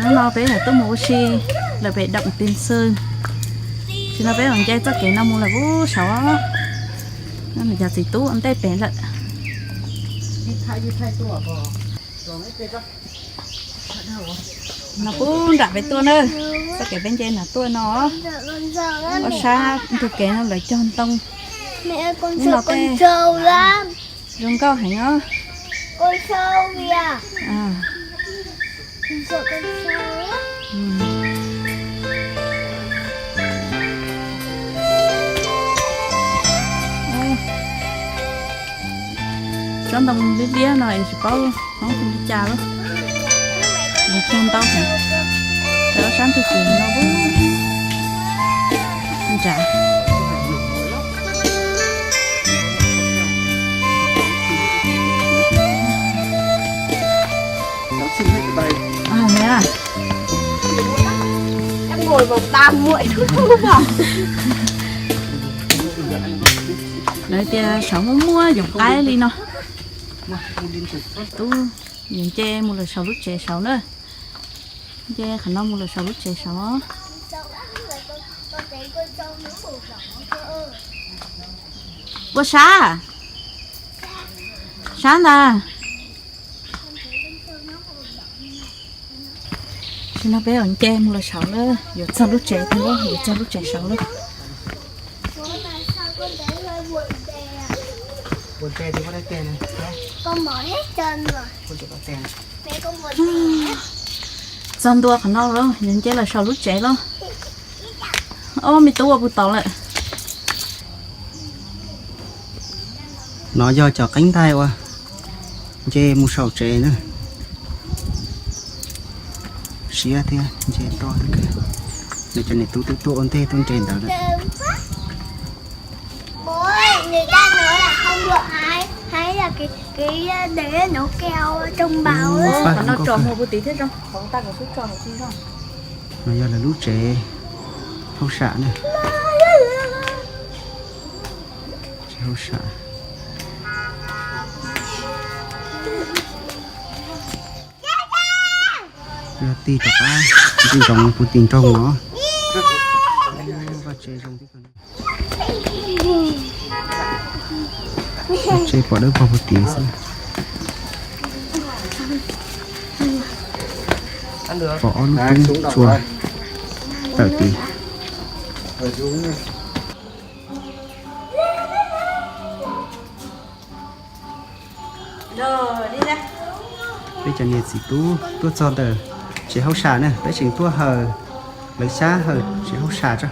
Hnub no peb yuav tuaj mus ua si lawm pem Động Tiên Sư. Tam sim no peb yuav nce txoj kev no mus lawm pem saud. No nws cov txiv tub ua ntej pem lawm. No pub nram peb tuaj na, txoj kev peb nce no tuaj no. Ob sab ntug kev no lawv cog ntoo. Hnub no tej zoo nkauj heev os. Tsob ntoo liab liab no es tsis paub Hmoob hu li cas lawm. Nws cog ntau heev. Lawv ob sab ntug kev no nrad. Lawv tias saud muaj muaj yoov qaib li no. Tub, yuav nce mus lawm saum lub tsev saud na. Nce qhov no mus lawm saum lub tsev saud. Ua sab, sab ntag. Tam sim no peb yuav nce mus lawm saud na, yuav txog lub tsev tiag, yuav txog lub tsev saud lawm. Txog ntua qhov no lawm, yuav nce lawm saum lub tsev lawm. Ob, me tub ua puas tau lawm. No yog cov qeeb ntaig uas nce mus saum tsev na. Siab thiab nce toj thiab kawg. Nws cov niam tub twb tuaj ua ntej tuaj nce ntawd lawm. Ub, fab kawg nkaus kawg. No yog lawv lub tsev hauj sam na. Tsev hauj sam. Yog tig rov qab ntsoov puv tim nroog no. Vaj tsev zoo tib kawg. Vaj tsev pom dawb paug puv tim xwb. Pom ob lub roob tsua tawm tim. Peb cov niam txiv tub tuaj txog ntawm tsev hauj sam na, peb tseem tuaj haws lawv xyab haws tsev hauj sam tso.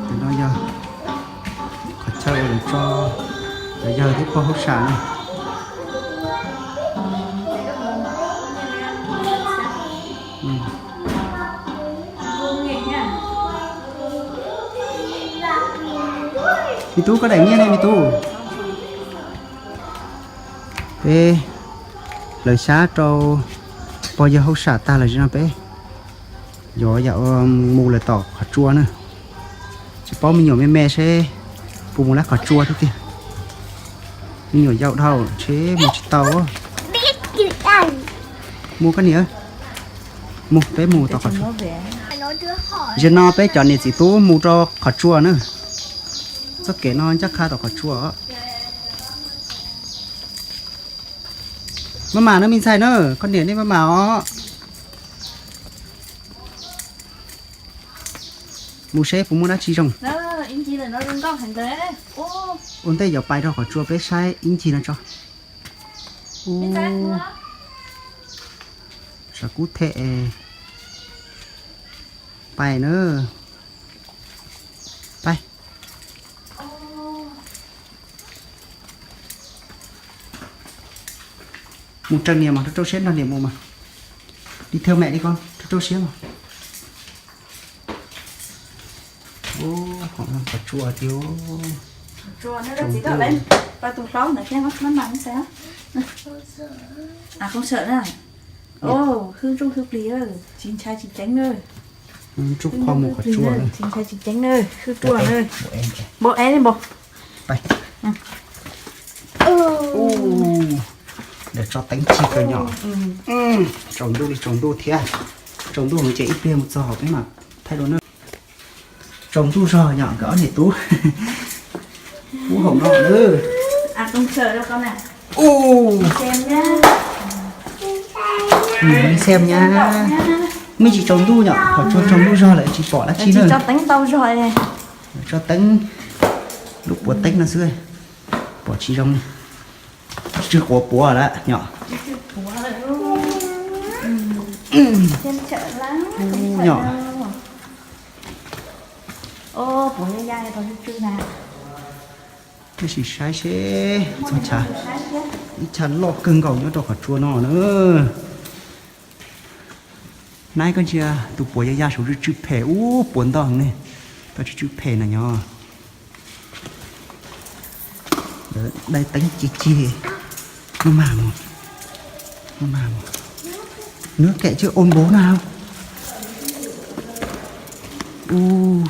Ntawm no yog qhov chaw uas lawv tso, lawv yawg thiab pog hauj sam na. Me tub, koj daim nyiaj ne me tub? Peb lawv xyab rau pog yawg hauj sam tag lawm no peb yuav yam mus lawm tom qhov tsua na. Tsis paub me nyuam me me seb puas mus lawm qhov tsua thiab tiag. Me nyuam yaus dhau ntshe mus tsis tau. Mus koj niam, mus peb mus tom qhov tsua. Zaum no peb cov niam txiv tub mus rau qhov tsua na. Txoj kev no ncaj qha tom qhov tsua. Maj mam na me ntxhais na, koj niam nej maj mam os. Mus seb puas muaj dab tsi zoo. Ua ntej yuav pais rau qhov tsua peb saib ib ncig no tso. Sav kub them. Pais na. Pais. Mus raws niam mas, rau rau siab nrog niam mus mas. Đi theo mẹ đi con, rau rau siab mas. Ub, qhov tsua tiag. Không sợ na. Hwj ntsuj hwj plig, tsis ntshai tsis ceeb na. Ntsuj qhov mus qhov tsua, tsis ntshai tsis ceeb na, hwj ruaj na. Npau ev li npau. Lawv tso teeb tsis kawg nyob. Tsaus ntuj li tsaus ntuj thiab. Tsaus ntuj ces ib pliag mus txog hauv peb mam thaij dua na. Tsaus ntuj zog yom, nkawd ob niam tub pub hauv no lawm. Ua, xem nyab, me ntsis tsaus ntuj yom, qhov tsua tsaus ntuj zog lawm tsis pom dab tsi na. Tso teeb, lub puav teeb no xwb, pom tsis zoo. Tsw quav puav lawm yom. Yom. Tab sis saib seb txog chav, ib chav loj kawg nkaus nyob rau qhov tsua no na. Naib koj ntsia tus puav ya ya saum tsw tsw phem ub, puav ntog ne, tau tsw tsw phem na nyob. Dai teeb cig cig, maj mam mus, maj mam mus. Nws kem cwj ua npaum na. Ub.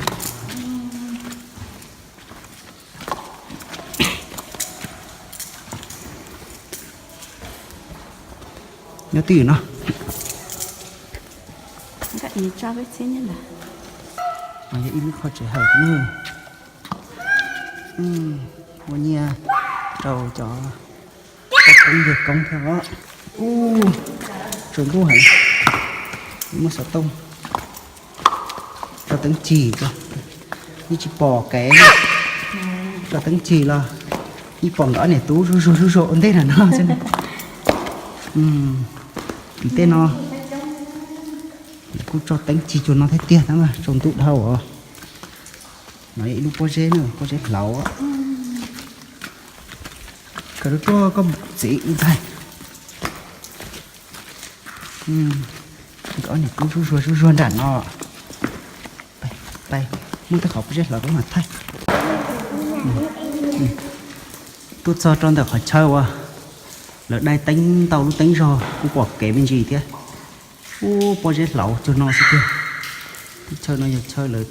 Nyob twj ywm no. Yog ib lub qhov tsev hawm na. Ua nyiaj rau cov poj koob yawg koob thiab os. Ub, tsaus ntuj heev, muaj xov tooj. Tso teeb cig, yeej tsis pom kev. Tso teeb cig los yeej pom nkawd ob niam tub zuj zus zuj zus ua ntej na no xwb. Tim tej no kuj tso teeb cig cuag no thiab tiag tab mas tsaus ntuj dhau os. No yog ib lub pob zeb na, pob zeb hlauv. Kawg rau tuaj koj txiv ntag. Nkawd ob niam tub zuj zus zuj zus nram no. Muaj tej qhov pob zeb hlauv peb mam thaij. Tuaj txog rau ntawm qhov chaw uas lawv dai teeb ntau lub teeb zog kuj pom kev me ntsis thiab. Ub, pob zeb hlauv cuag no xwb tiag. Teb chaws no yog chaw lawv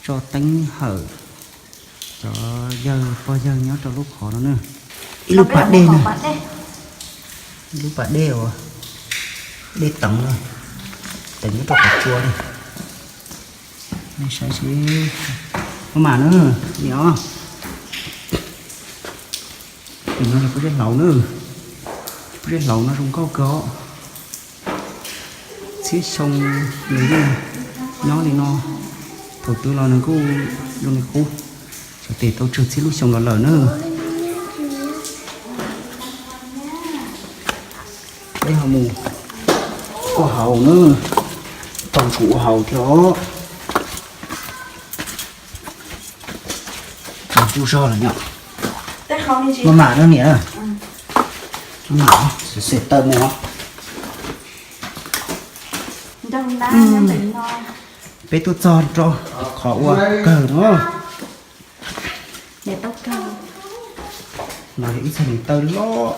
tso teeb hawm cov yawg pog yawg nyob rau lub qhov no na. Ib lub pas dej na, ib lub pas dej uas dej teev na, teev nyob rau qhov tsua na. Nej saib seb, maj mam na, niam os. Tim no yog pob zeb hlauv na, pob zeb hlauv no zoo nkauj kawg os. Txhiab xyoo nws yeej nyob li no, thaum twg los nws kuj zoo li qub, xyov tes tau tsawg txhiab lub xyoo los lawm na. Peb ho mus ua haus na, tos kuv ua haus thiab os. Tsaus ntuj zog lawm yom. Maj mam no niam, maj mam, xem xem taw mus. Peb tuaj txog rau qhov ua kawg no. No yog ib txhais niam taw loj,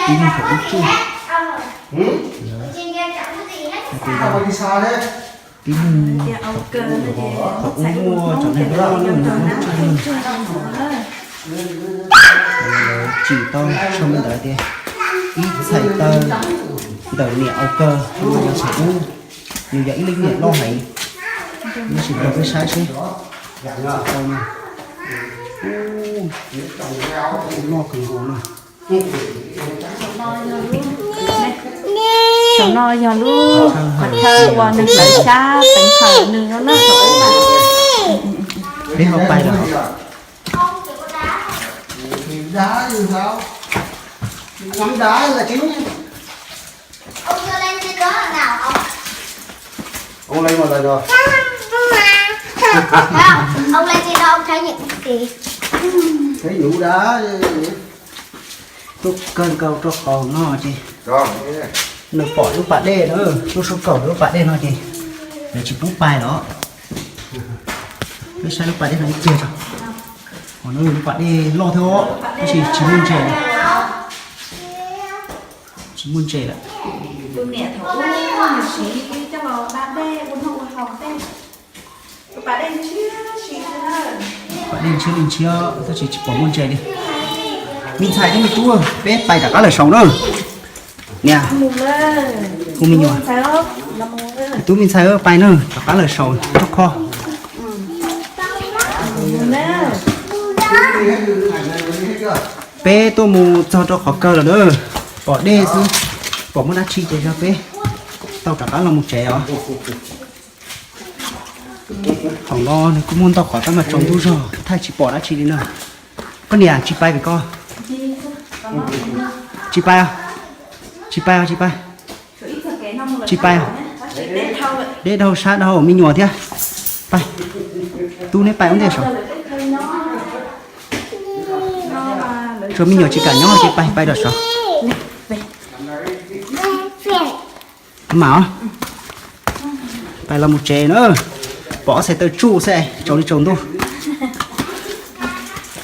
tib neeg thaum ub tsuj. Tib neeg thaum ub muaj cov neeg loj loj tsis tau sau li ntawd tias ib txhais taw ntawm niam au kaw no yog thaum ub, nws yog ib lub niam loj heev, nws tsis nrog peb saib seb tau no. Ub, loj kawg nkaus no. Saum no yog lub qhov chaw uas nws hlawv xyab teev hawm nws no na. Peb ho pais lawm. Tuaj kawg nkaus rau qhov no ces nws pom lub pas dej na, lub suab kaum lub pas dej no ces nws tsis pub pais los. Peb saib lub pas dej no ib pliag tso. Ho no lub pas dej loj thiab os, tab sis tsis muaj ntses lawm. Tsis muaj ntses lawm. Tus niam thaum ub nws siv coj los da dej ua noj ua haus tej. Pas dej ntshiab li ntshiab tab sis tsis pom muaj ntses li. Me ntxhais thiab me tub, peb pais rov qab lawm saud na. Niam, hu me nyuam. Tub me ntxhais, pais na, rov qab lawm saum nraub qhov. Peb tuaj mus txog rau qhov kawg lawm na, pom dej xwb, pom muaj dab tsi ces yog peb tau rov qab los mus tsev os. Thaum no nws kuj muaj ntau qhov tab mas tsaus ntuj zog thaij tsis pom dab tsi li na. Koj niam, tsis pais pem ko. Tsis pais, tsis pais, tsis pais. Tsis pais, deb dhau sab dhau me nyuam thiab. Pais, tub neb pais ua ntej saud. Tsuas me nyuam tsis kam nyob ces pais, pais rau saud. Mam os, pais los mus tsev na. Pom ob txhais taw tsuj xwb, tsaus li tsaus ntuj.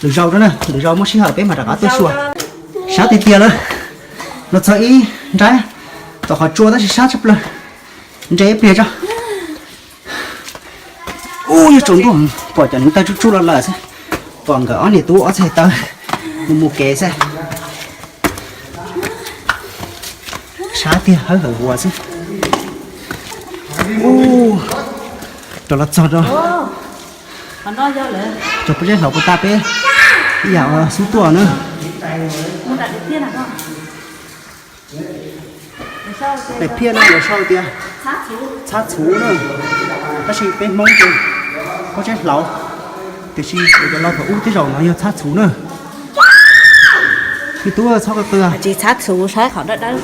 Lwm zaus na, lwm zaus muaj sij hawm peb mam rov qab tuaj xyuas. Sab tiag tiag lawm, los txog ib nrab tom qhov tsua tab sis sab tshaj plaws. Nres ib pliag tso. Ub, yog tsaus ntuj pom cov neev taw tsuj tsuj los lawm xwb. Pom nkawd ob niam tub ob txhais taw mus mus kev xwb. Sab tiag, hawb hawm huas xwb. Ub, rov los txog rau cov pob zeb hlauv puas tas peb ib yam xub tuaj na. Daim phiaj no lawv sau tias txhab txhuv na, tab sis peb Hmoob ces pob zeb hlauv, tiam sis cov laus thaum ub tej zaum no yog txhab txhuv na. Me tub txhob qw qw. Tsis txhab txhuv, saib qhov dawb dawb.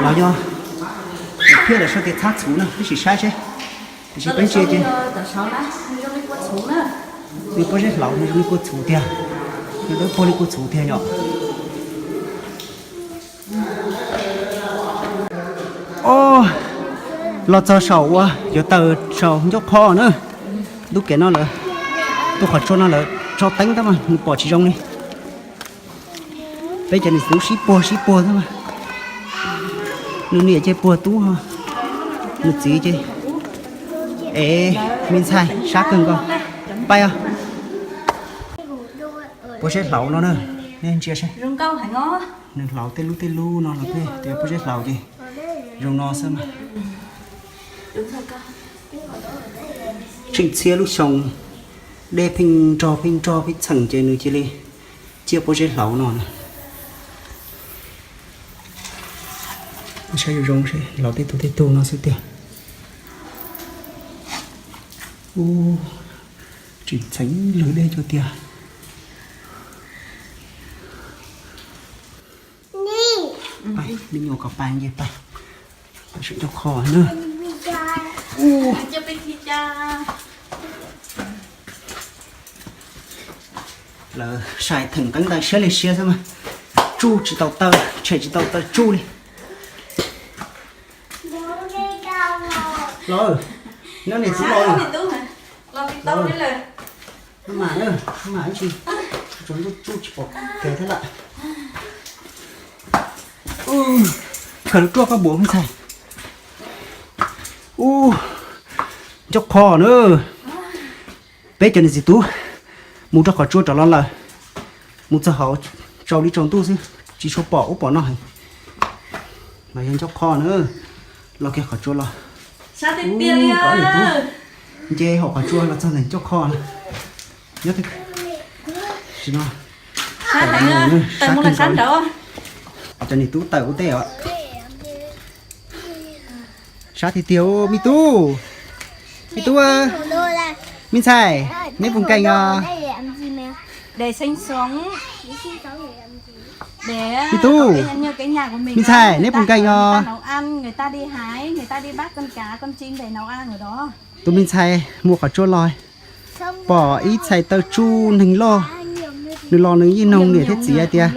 Los yog daim phiaj lawv sau tias txhab txhuv na, peb sim saib seb. Tiam sis peb ntsia ces nws pob zeb hlauv nws zoo li kua txhuv tiag, nws dawb paug li kua txhuv tiag yom. Os, los txog saum uas yuav tawm saum ncauj qho na. Lub kev no lawm, tus qhov tsua no lawm tso teeb tab mas nws pom tsis zoo li. Peb cov niam tub sib puag sib puag xwb mas. Nws niam ces puag tub ho, nws txiv ces, es me ntxhais sab kawg nkaus. Pais os. Pob zeb hlauv no na, nej ntsia seb. Nws hlauv tej lub tej lub no los peb tias pob zeb hlauv ces zoo no xwb mas. Tseem txhia lub xyoo, dej pheej nrog pheej nrog pheej txheem ces nws cia li ciaj pob zeb hlauv no na. Saib zoo zoo seb hlauv tej tug tej tug no xwb tiag. Ub, tseem txheem lwg dej cuag tiag. Me nyuam kom pais nce pais, pais saum ncauj qho na. Lawv sai theem nqeeb ntais siab li siab xwb mas tsuj tsis tau taw, tshem tsis tau taw tsuj li. Los, nyob niam tub los. Mas, mas ib tsis tsuas ntuj tsuj tsis pom kev thiab lawm. Khaws lub ruaj koj npuav me ntxhais. Ub, ncauj qho na. Peb cov niam txiv tub mus rau qhov tsua rov los lawm, mus txog hauv tsaus li tsaus ntuj xwb tsis tshua pom ub pom no heev. Mas yog ncauj qho na, los kiag qhov tsua los. Ub, nce hauv qhov tsua los txog ntawm ncauj qho na. Nyob, sab kawg nkaus li. Cov niam tub tawm ua ntej os. Sab tiag tiag, me tub, me tub, me ntxhais, neb puas nkees os? Me tub, me ntxhais, neb puas nkees os? Tus me ntxhais mus qhov tsua los, pom ib txhais taw tsuj neeg loj, nws los nws yeej noog niam thiab txiv hais tias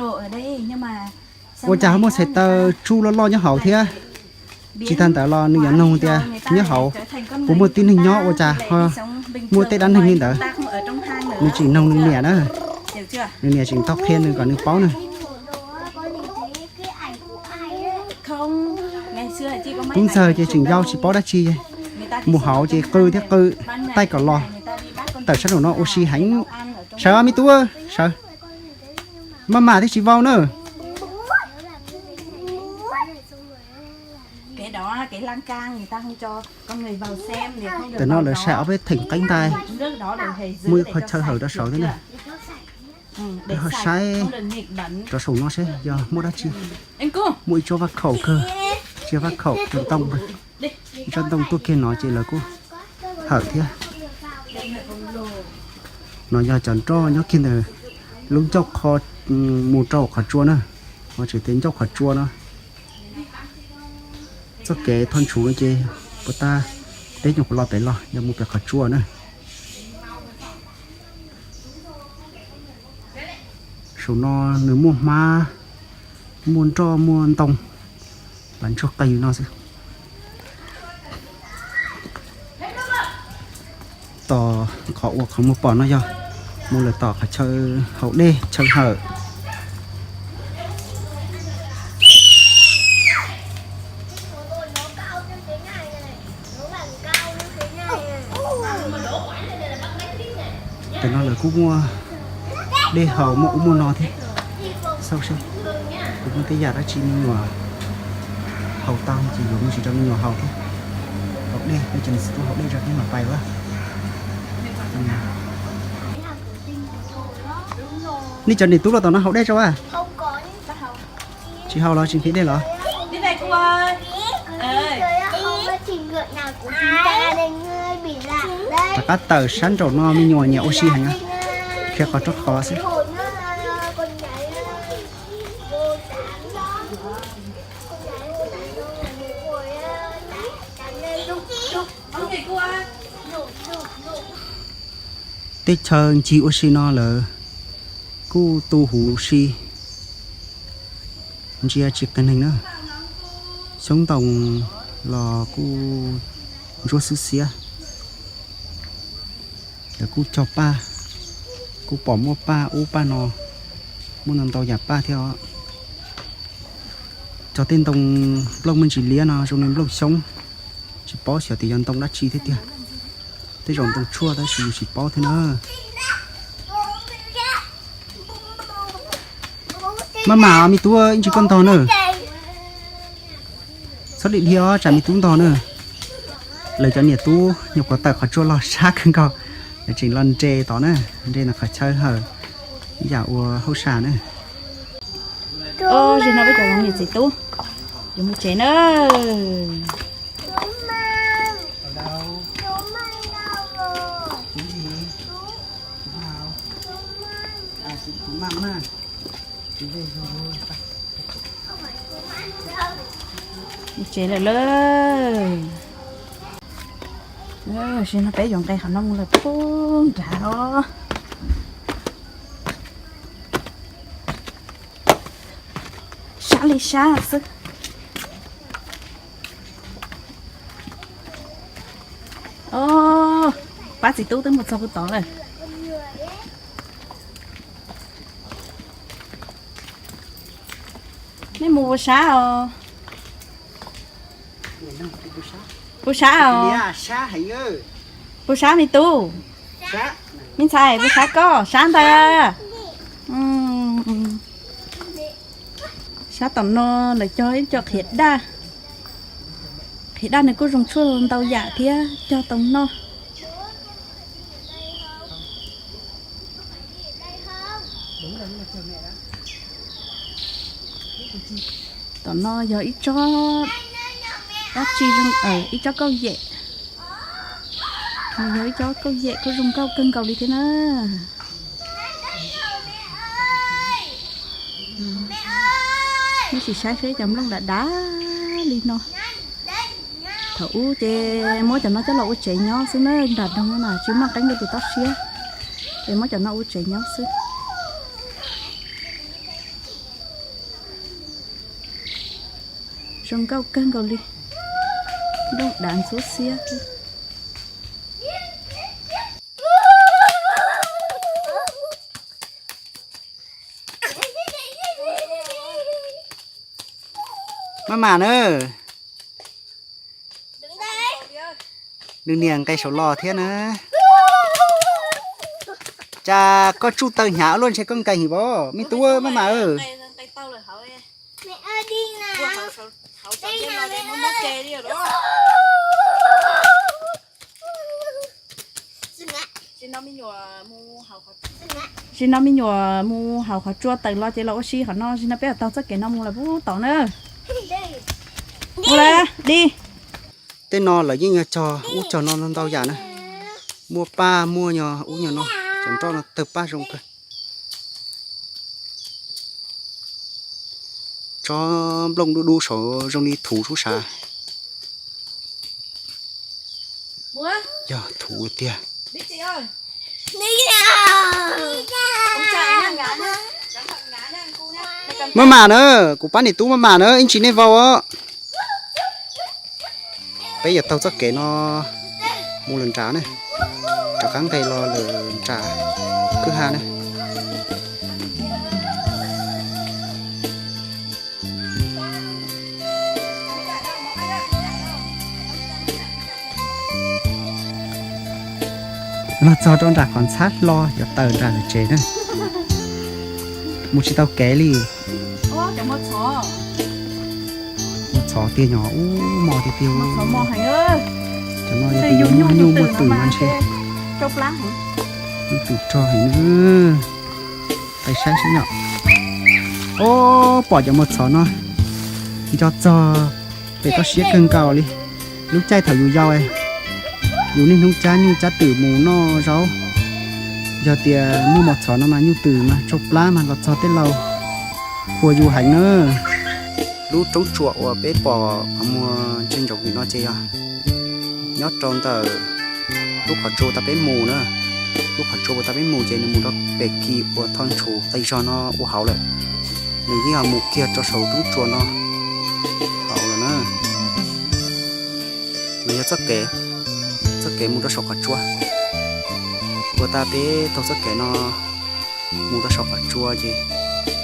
ua cas ho muaj txhais taw tsuj loj loj nyob hauv thiab. Tsis tag ntawd los nws yuav noog tias nyob hauv puas muaj tib neeg nyob ua cas ho muaj tej dab neeg li ntawd. Nws tseem noog nws niam na, nws niam tseem tau qhia nws kom nws paub na. Tub ntxawg ces tseem yau tsis paub dab tsi, mus hauv ces qw thiab qw, taij kom los, tawm sab nraum no ua si heev. Sawv me tub, sawv. Maj mam thiab tsis vau na. Tam no lawv sai ob peb theem qeeb ntais, muaj ib qho chaw hawm rau saud thiab na. Peb ho saib rau saum no seb yog muaj dab tsi. Muaj ib tsob vaj khaum kawg, tsob vaj khaum ntoo, ib tsob ntoo tuaj kiag no ces lawv kuj hawm thiab. No yog cov nroj nyob kiag ntawm lub ncauj qho mus rau qhov tsua na, ho tseem tias ncauj qhov tsua no. Txoj kev thoj ntshud ces puas tas peb nyuam qhuav los pem los yog mus pem qhov tsua na. Saum no nws muaj hmab, muaj nroj, muaj ntoo, las ntsuag qis no xwb. Tom qhov uas qhov muag pom no yog mus lawm tom qhov chaw haus dej chaw hawm. Tam no lawv kuj muaj dej haus muaj ub muaj no thiab. Xauj seb puas muaj tej yam dab tsi me nyuam haus tau ces yuav muab tsis rau me nyuam haus thiab. Haus dej, nej cov niam txiv tub haus dej tso thiab mam pais. Nej cov niam tub los tom no haus dej tso a? Tsis haus los tsis nqhis dej los? Rov qab tawm sab nraum no me nyuam nyiam ua si heev, khiav qhov rau qhov xwb. Tej chaw ncig ua si no lawv kuj tu huv si, ntsia tsis qees neeg na. Xyoob ntoo los kuj ntsuab xwb xiab. Lawv kuj cog paj, kuj pom muaj paj ub paj no, muaj ntau ntau yam paj thiab os. Cog tej ntoo nplooj me ntsis liab no zoo li nplooj xyoob, tsis paub xyov tias yog ntoo dab tsi thiab tiag. Tej zaum ntoo tshuaj tab sis yus tsis paub thiab na. Maj mam me tub, ib ntsis koj ntog na. Txhob dim dhia os, tsam me tub ntog na. Lawv cov niam tub nyuam qhuav tawm qhov tsua los sab kawg nkaus, lawv tseem los nres tod na, nres ntawm qhov chaw hawm ib yam ua hauj sam na. Os, zaum no peb cov niam txiv tub yuav mus tsev na. Mus tsev lawm lauj. Zaum no peb yuav nqes qhov no mus lawm pub nrad os. Sab li sab xwb. Os, pab txiv tub twb mus txog puag tod lawm. Nej mus puas sab os? Puas sab os? Puas sab me tub? Me ntxhais, puas sab koj? Sab ntag. Sab tom no lawv cog ib co qhiav daj. Qhiav daj nws kuj zoo tshuaj ntau yam thiab cog tau noj. Tom no yog ib tsob dab tsi zoo, ib tsob kauj yem. Nws yog ib tsob kauj yem kuj zoo nkauj kawg nkaus li thiab na. Neb sim saib seb cov nplooj dav dav li no. Thaum ub ces muab cov no coj los ua tsev nyob xwb na, nram nroog no na tsis muaj qeeb nkaus tus toj siab, ces muab cov no ua tsev nyob xwb. Zoo nkauj kawg nkaus li, nplooj dav ntxhuab xiab. Maj mam na. Nws niam nqes saum los thiab na. Cas koj tsuj taw hnyav luaj ntshe koj nkeeg heev os me tub maj mam. Tsis no me nyuam mus haus qhov tsua tawm los ces los ua si qhov no, tsis no peb yuav taug txoj kev no mus lawm puag tod na. Mus lawm, di. Tej no lawv yeej yog cog ub cog no ntau yam na. Muaj paj muaj nyo ub nyo no, cov nroj no tawg paj zoo kawg. Tsob nplooj dub dub saud zoo li thuv sub sav. Yog thuv tiag. Maj mam na, kuv pab niam tub maj mam na, ib ntsis nej vau os. Peb yuav taug txoj kev no mus lawm nrad na, rov qab nqes los lawm nram kwj ha na. Los txog rau nram qhov ntxhab hlo yuav tawm nram lawv tsev na. Mus tsis tau kev li. Muaj txhov tiag nyom, ub mos tiag tiag. Cov no yog tias yuav muaj nyuj muaj twm no ntshe. Nyuj twm rog heev na. Pais saib seb nyom. Ob, pom cov mos txhov no nco txog pem toj siab kawg nkaus li. Lub caij thaum yus yau, yus niaj hnub cab nyuj cab twm mus noj zaub. Yog tias muaj mos txhov no mas nyuj twm mas tsau plab mas los txog tej laus puas yus heev na. Lub roob tsuas uas peb pom qhov muag ntsia ntsoov nim no ces yog nyob rau ntawm lub qhov tsua uas peb mus na. Lub qhov tsua uas peb mus ces nws mus rau pem kis uas thoj ntshus qis zog no ua hauv lawm. Nws yeej mus kiag rau saum roob tsuas no hauv lawm na. Nws yog txoj kev, txoj kev mus rau saum qhov tsua. Uas tas peb taug txoj kev no mus rau saum qhov tsua ces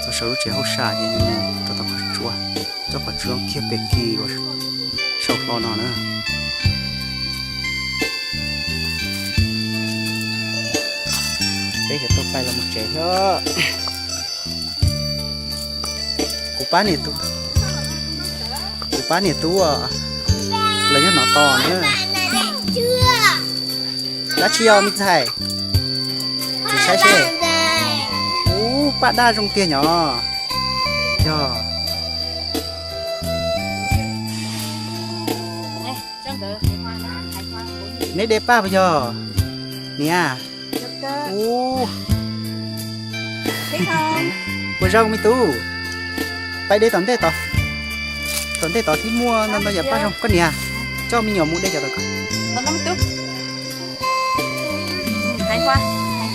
txog saum lub tsev hauj sam ces nws mus rau tom qhov tsua, txoj qhov tsua kiag pem kis uas sau hlo no na. Peb yuav tau pais los mus tsev thiab. Kuv pab niam tub, kuv pab niam tub, lawv nyob no tos na. Dab tsi os me ntxhais? Tsis saib seb. Ub, paj daj zoo tiag nyom. Yog. Neb de paj puas yog? Niam. Ub. Puas zoo me tub? Pais de tom ntej tod. Tom ntej tod thiab muaj ntau ntau yam paj zoo. Koj niam, coj me nyuam mus de cov tom ko.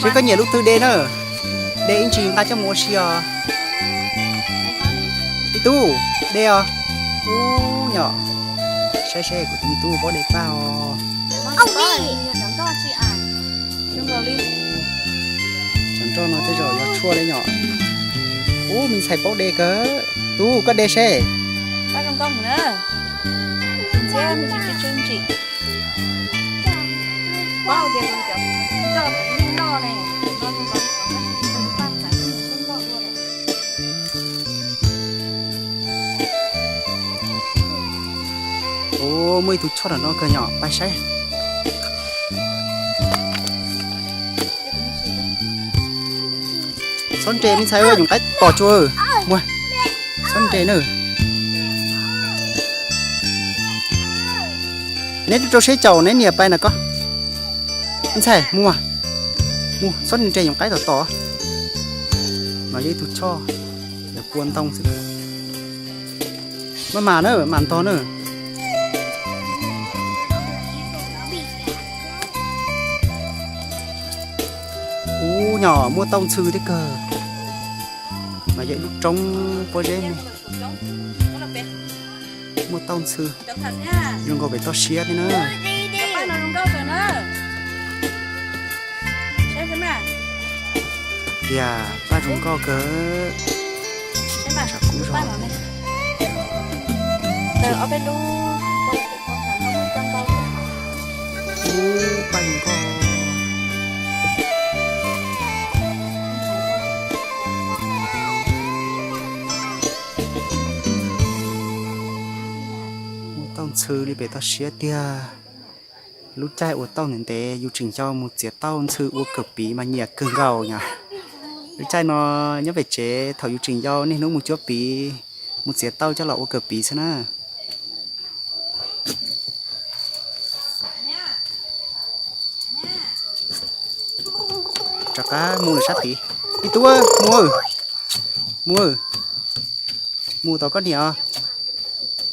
Seb koj nyiam lub twg de na. De ib ntsis nqa coj mus ua si os. Me tub, de os. Ub nyom. Saib seb kuv tus me tub paub de paj os. Cov nroj no tej zaum yog tshuaj li nyom. Ub, me ntxhais paub de kawg. Tub, koj de seb. Ub, muaj ib tug choj nram no kawg nyom, pab saib. Txhob nres me ntxhais, yoov qaib pom tsuas. Muag, txhob nres na. Neb rau seb caum neb niam pais na koj. Me ntxhais, muag, muag, txhob nres yoov qaib tom tod. No yog ib tug choj, lawv kua ntoo xwb. Maj mam na, mam ntog na. Ub, nyom muaj tauj ntxhw thiab kawg. Mas yog ib lub roob pob zeb, muaj tauj ntxhw zoo nkaus pem toj siab thiab na. Tiag, paj zoo nkauj kawg. Tshav kub zog. Ub, paj zoo nkauj. Ntxhw li pem toj siab tiag. Lub caij ua tauj ntev ntev yus tseem yau mus txiav tauj ntxhw ua kawm piv mas nyiam kawg nkaus nyom. Lub caij no nyob pem tsev thaum yus tseem yau niaj hnub mus cuab piv, mus txiav tauj coj los ua kawm piv xwb na. Rov qab mus lawm sab tid. Ib tug mus, mus, mus tom koj niam.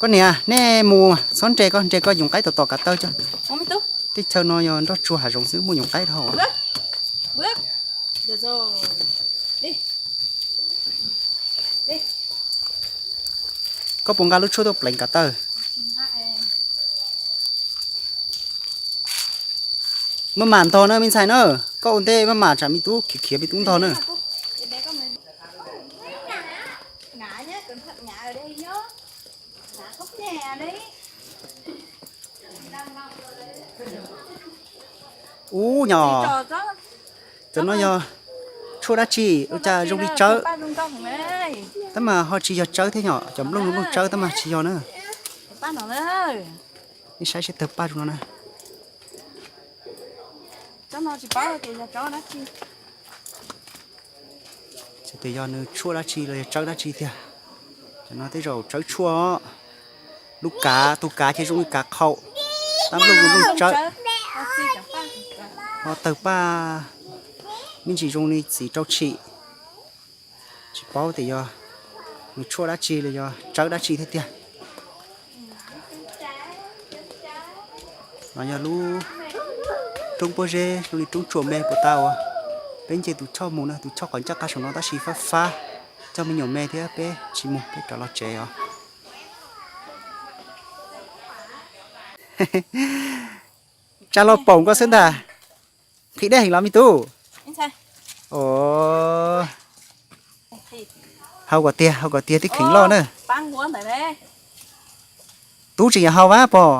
Koj niam, nej mus txhob nres koj, nres koj yoov qaib tom tom kav taw tso. Teb chaws no yog nroj tsuag hav zoov xwb muaj yoov qaib dhau. Koj puas nqa lub tshuaj tuaj pleev kav taw? Maj mam ntog na me ntxhais na, koj ua ntej maj mam tsam me tub khiav khiav me tub ntog na. Ub nyom, cov no yog tshuaj dab tsi ua cas zoo li tsawb, tab mas ho tsis yog tsawb thiab nyom, cov nplooj nplooj tsawb tab mas tsis yog na. Nej saib seb tawg paj zoo no na. Tsis paub tias yog tsawb dab tsi los yog tsawb dab tsi tiag. Cov no tej zaum tsawb tshuaj. Lub kav, tus kav ces zoo li kav qhaum, tab nplooj zoo nplooj tsawb. Ho tawg paj me ntsis zoo li txiv rau tshim. Tsis paub tias yog nws tshuaj dab tsi los yog tsawb dab tsi thiab tiag. No yog lub roob pob zeb zoo li roob tsuas me puas tau. Peb nce tus choj mus na, tus choj qhov ncaj qab saum no tab sis fab fab, coj me nyuam me thiab peb tsis mus, peb rov los tsev os. Tsa los paum koj xwb ntag. Nqhis dej heev los me tub? Hau kom tiag, hau kom tiag tib kheev loj na. Tub tseem yuav hau vab pog.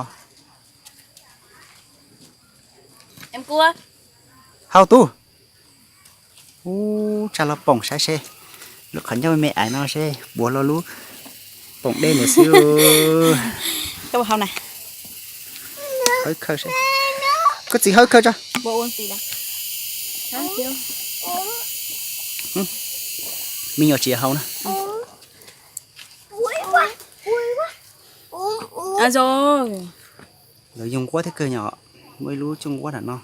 Hau tub. Ub, tsa los poom saib seb, lub qhov ncauj me me ais no seb puas lo lub poom dej ntawd xwb. Hawb khawb seb, koj txiv hawb khawb tso. Me nyuam tsis hau na. Lawv yug nquab thiab kawg nyom, muaj ib lub cuaj nquab nram no.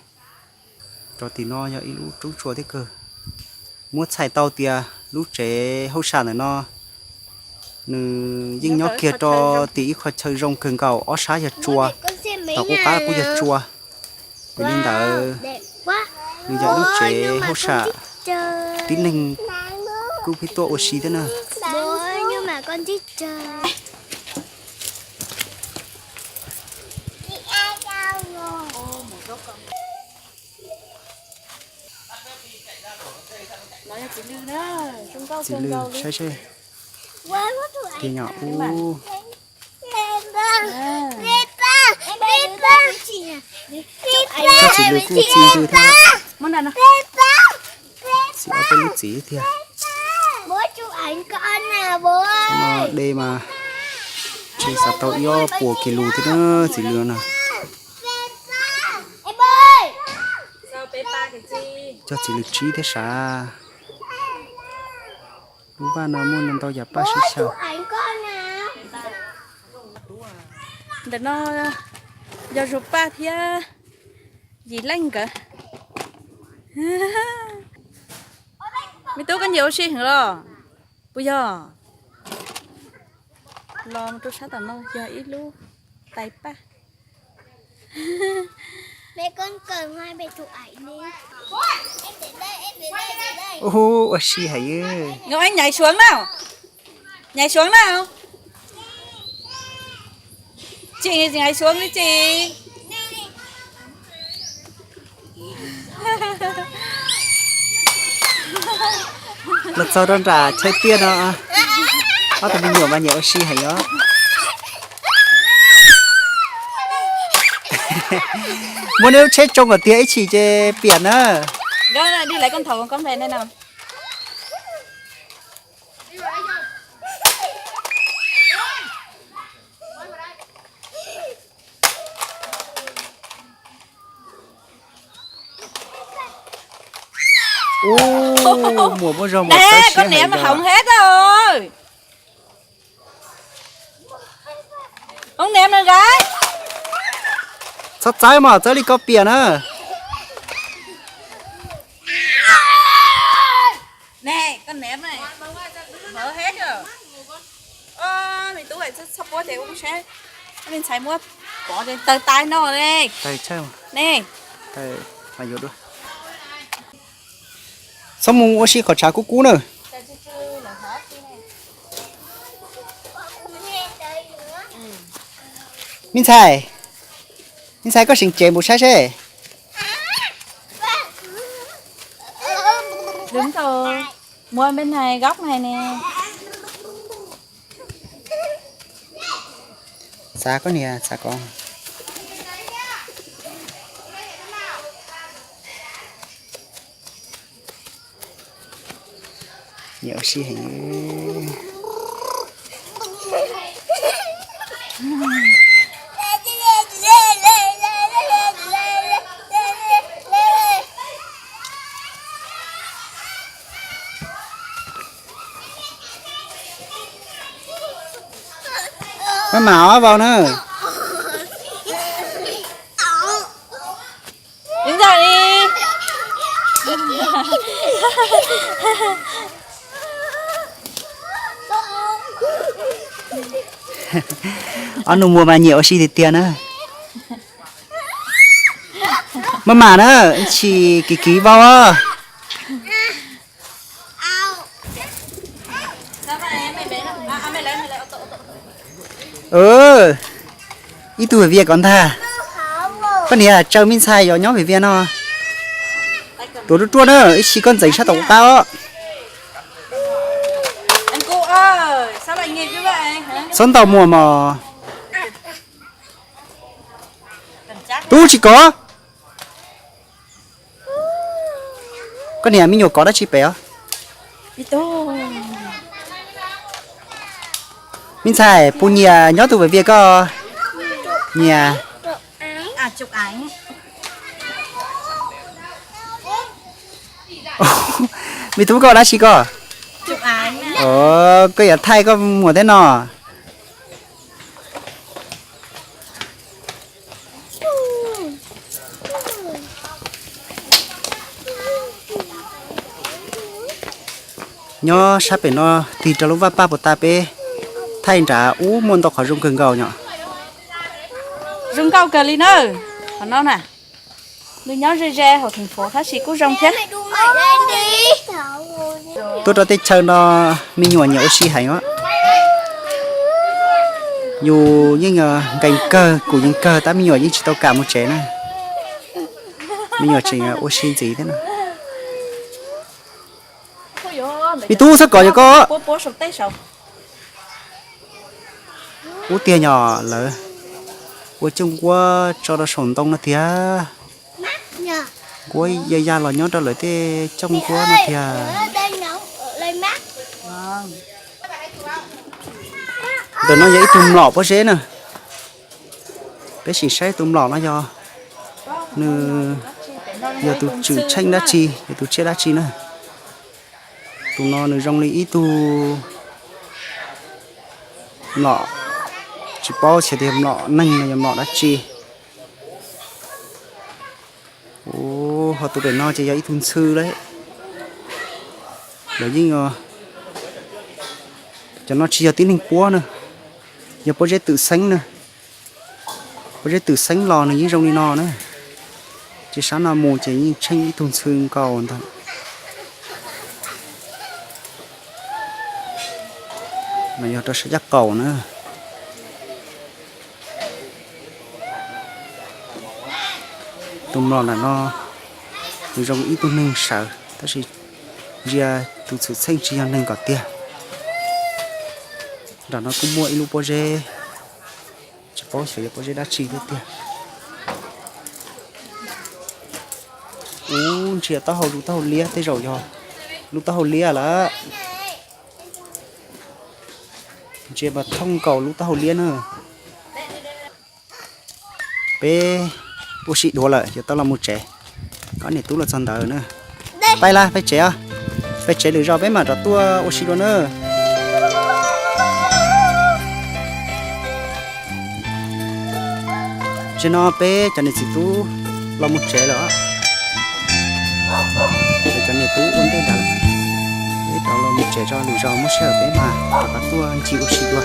Rau tim no yog ib lub roob tsua thiab kawg. Muab txhais tau tias lub tsev hauj sam ntawm no nws yeej nyob kiag rau tim ib qho chaw zoo kawg nkaus, ob sab yog tsua, tom qub qab kuj yog tsua. Yog li ntawd, nws yog ib lub tsev hauj sam tib neeg kuj pheej tuaj ua si thiab na. Txiv lws saib seb, tiag nyom ub. Cov txiv lws kuj txi ntws thiab. Txiv ob peb lub txiv tiag. Cov no de mas tsis xav tau ib ob puas kis lus thiab na, txiv lws no na. Cov txiv lws tsib thiab sav. Lub vaj no muaj ntau yam paj sib xyaw. Ntawm no yog Zuag Paj thiab Yim Leej nkawd. Me tub, koj nyiam ua si heev los? Puas yog? Los mus rau sab tom no yog ib lub tais paj. Ua si heev. Ngọc Anh nhảy xuống nào. Nhảy xuống nào. Chị nhảy xuống đi chị. Los txog rau nram chaw tiaj no, ob tug me nyuam mas nyiam ua si heev os. Muab nej lub tsheb tsoo kom tiag ib chim ces piam na. Đi lấy con thỏ con về đây nào. Ub, muaj muaj zog mas txawb siab heev mas hov heev. Hov niam na nqa. Txhob txawb mas txawb li koj piam na. Me tub, txhob puab ces ua ntshai, me ntxhais muab pov taw tais no ne. Txhob mus ua si qhov tshav kub kub na. Me ntxhais, me ntxhais koj seev cev npaum saib seb. Muaj peb nai gab nai ne. Xav koj niam xav koj. Nyiam ua si heev. Maj mam os vauv na. Ob nus muag mas nyiam ua si tiag tiag na. Maj mam na, tsis kiv kiv vauv. Ib tug Vim Vias kov ntag. Koj niam tsaws me ntxhais yuav nyob Vim Vias no. Tuav ruaj ruaj na, ib sim koj ntxeev sab tom kuv qab os. Txhob ntaus muag mos. Tub tsis kov. Koj niam me nyuam kov dab tsi pem os? Me ntxhais puas nyiam nyob tus Vim Vias koj? Nyiam. Me tub koj dab tsi koj? Koj yuav thaij koj muam thiab no. Nyob sab pem no tig rau lub vaj paj puas tas peb thaij nrad ub muaj ntau qhov zoo kawg nkaus yom. Zoo nkauj kawg li na. Qhov no na, nws nyob ze ze hauv theem Fov tab sis kuj zoo thiab. Tuaj rau teb chaws no me nyuam nyiam ua si heev os. Yus yeej nkees kawg kuv yeej kawg tab me nyuam yeej tsis tau kam mus tsev na. Me nyuam tseem ua si ntxiv thiab na. Me tub txhob kov yog koj. Ub tiag yog lawv ua cooj nkuab tso rau saum ntoo no tiag. Nkuab ya ya los nyob rau lawv tej cooj nkuab no tiag. Ntawm no yog ib tug mlom pob zeb na. Peb sim saib tus mlom no yog, nws yog tus tswm tsheej dab tsi, yog tus tsiaj dab tsi na. Tus no nws zoo li ib tug mlom, tsis paub xyov tias mlom neeg no yog mlom dab tsi. Ub, ho tus pem no ces yog ib tug ntxhw lawm. Lawv yeej, cov no tsis yog tib neeg puab na, yog pob zeb twm xeeb na. Pob zeb twm xeeb los nws yeej zoo li no na. Ces sab no mus ces yeej tsheej ib tug ntxhw nkaus ntag. No yog rau sab caj qaum na. Tus mlom ntawm no nws zoo ib tug neeg sawv tab sis ntsia tus txwm txheej tsis yog neeg kom tiag. Nram no kuj muaj ib lub pob zeb, tsis paub xyov yog pob zeb dab tsi thiab tiag. Ub, ntsia taub hau, lub taub hau liab tej zaum yog lub taub hau liab lawm. Ntsia mas thooj nkaus lub taub hau liab na. Peb ua si dhuav lawm yuav tau los mus tsev. Koj niam tub los txog ntawd na. Peb lawm, peb tsev os. Peb tsev, lwm zaus peb mam rov tuaj ua si dua na. Tam sim no peb cov niam txiv tub los mus tsev lawm. Cov niam tub ua ntej ntawd, peb rov los mus tsev tso, lwm zaus muaj sij hawm peb mam rov qab tuaj ncig ua si dua.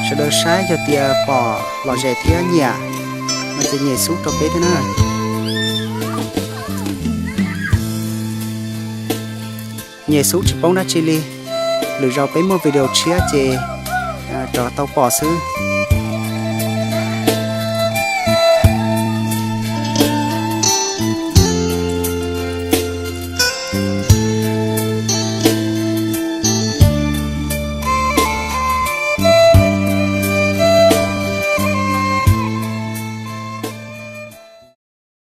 Sawv daws saib yog tias pom lom zem thiab nyiam no ces nyem sub rau peb thiab na. Nyem sub tsis poob dab tsi li, lwm zaus peb muaj video tshiab ces rov tau pom xwb.